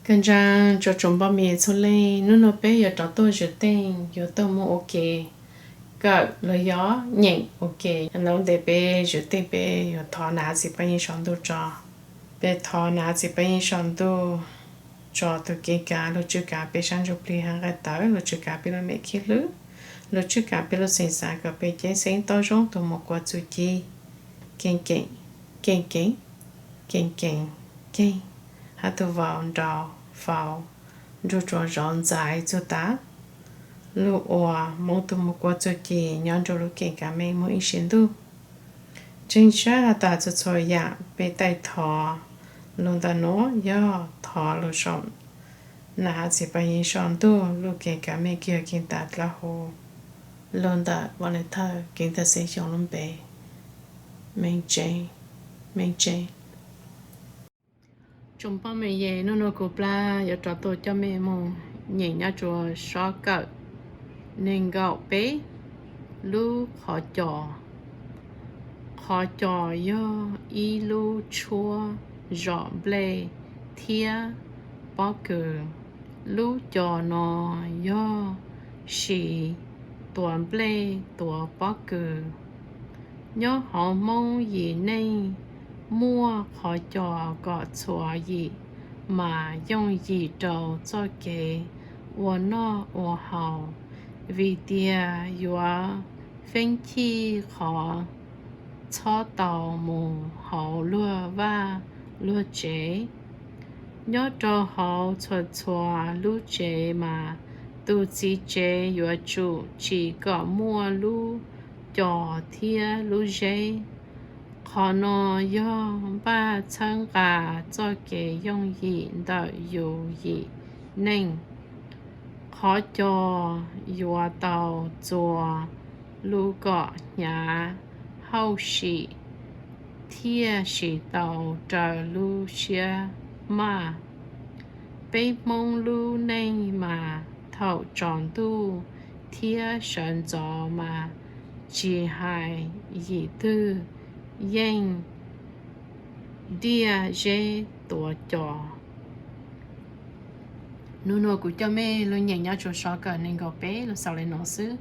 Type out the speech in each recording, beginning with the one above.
Kag ntsab rua tsoom npoj me txhua leej, nub nua peb yuav rov tuaj zwm teej, yuav tuaj mus ua ke kawm los yog nyeem ua ke. Nub ntev peb zwm teej peb yuav thov nam txiv paj yeej saum ntuj tso. Peb thov nam txiv paj yeej saum ntuj tso tus kev kav, lug tswj kav peb sab ntsuj plig hab nqaij tawv, lug tswj kav peb lub mem khib hlwb, lug tswj kav peb lub xeem xaav kom peb ceeb xeeb taub zoo, tug muaj kua txuj ci keeb keem, keeb keem, keeb keem, keeb, hab tug vauv nrau faus nrug tsuas zov ntxais txug tas lug ua Moob tug muaj kua txuj ci nyob nrug lub keeb kav meej moog ib sim ntuj. Tseem sab has tas txhua txhua yaam peb taij thov lug ntawm nuav yog thov lug saum nam txiv paj yeej saum ntuj lub keeb kav meej kws yog keeb tas dlawb huv lug ntawm Vaaj Lej Thawj Keeb Thawj Xeeb Xyooj lub npe. Meej tseeb, meej tseeb. Tsoom npoj me yej, nub nua kuv plab yuav rov tuaj coj mej moog nyeem nyob rua sob kawm neeg nkaum peb, lub qhov cos. Qhov cos yog ib lub tshuab zom nplej thiab pob kws. Lub cos no yog siv tuav nplej tuav pob kws. Nyob hauv Moob yim neej, muaj qhov cos kom txhua yim mas yooj yim rau txoj kev ua noj ua haus, vim tias yuav feeb chij qhov txhob tau mus hauv luag vaj luag tsev. Nyob rau hauv txhua txhua lub tsev mas tus txiv tsev yuav tsum tsim kom muaj lub cos thiab lub zeb. Qhov no yog npaj txhawb nqa txoj kev yooj yim ntawm yus yim neej. Qhov cos yuav tau txuas lub kom hnyav hauj sim thiaj siv tau raws lub siab maj. Peb Hmoob lub neej mas thaum tsaus ntuj thiab sawv ntxov mas tsis hais yim twg yeej diaj zeb tuav cos. Nub nua kuv coj mej lug nyeem nyob rua sob kawm neeg nkaum peb lug xaus le nuav xwb.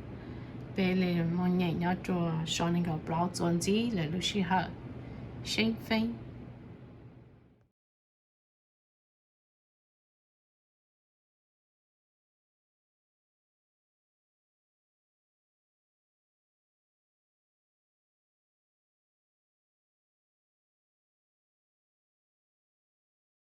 Peb le moog nyeem nyob rua sob neeg nkaum plaub txuas ntxiv lawm lub sij hawm. Seeb feeb.